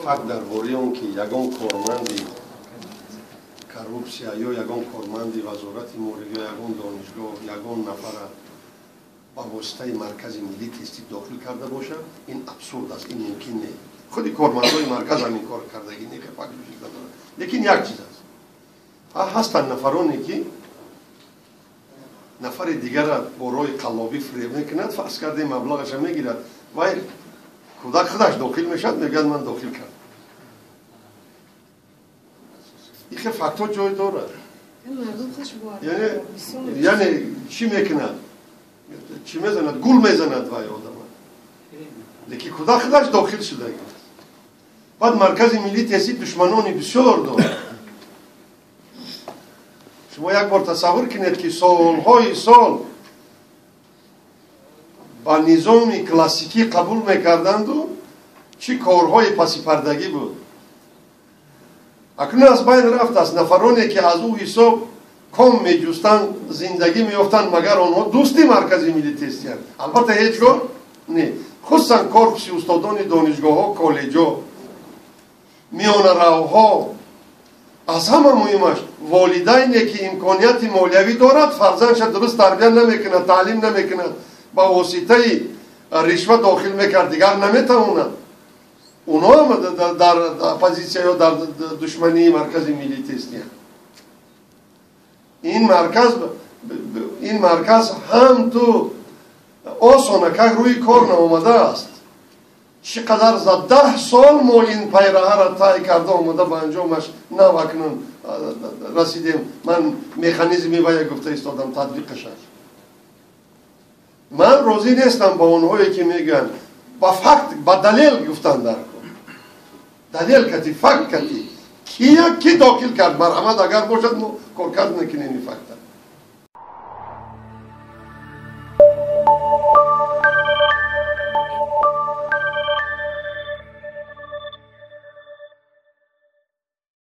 Факт дар бораи он ки ягон корманди коррупсия ё ягон корманди вазорати маориф ё ягон донишгоҳ ягон нафара ба воситаи Маркази миллии тестӣ дохил карда бошад, ин абсурд аст, ин мумкин не. Худи кормандои марказ ҳам ин кор кардагӣ не, факт вуҷуд надорад. Лекин як чиз аст, ҳастанд нафароне ки нафари дигара бо роҳи қаллобӣ фиреб мекунад, фарз кардем маблағаша мегирад, вай кӯдак худаш дохил мешавад, мегӯяд ман дохил кардам. Ин хел фактҳо ҷой дорад. Яъне чӣ мекунад? Чӣ мезанад? Гул мезанад вай одама. Лекин кӯдак худаш дохил шудагӣ. Баъд Маркази миллии тестӣ душманони бисёр дорад. Шумо як бор тасаввур кунед, ки солҳои сол ба низоми классикӣ қабул мекарданду чӣ корҳои пасипардагӣ буд. Акнун аз байн рафтааст. Нафароне ки аз ӯ ҳисоб ком меҷустанд, зиндагӣ меёфтанд, магар онҳо дӯсти Маркази миллии тестиянд? Албатта ҳеҷ гоҳ не. Хусусан корпуси устодони донишгоҳҳо, коллеҷҳо, миёнаравҳо, аз ҳама муҳимаш волидайне ки имконияти молиявӣ дорад, фарзандша дуруст тарбия намекунад, таълим намекунад, ба воситаи ришва дохил мекард, дигар наметавонад. Онҳо ҳам дар оппозитсия ё дар душмании Маркази миллии тестиянд. Ин марказ ҳам ту осона как рӯи кор наомадааст. Чӣ қадар за 10 сол мо ин пайраҳаро тай карда омада, ба анҷомаш нав акнун расидем. Ман механизми вая гуфта истодам, татбиқашаш. Ман розӣ нестам ба онҳое ки мегӯянд. Ба факт, ба далел гуфтан дар кор, далел кати, факт кати, кия ки дохил кард, марҳамат, агар бошад, мо коркард мекунем ин факта.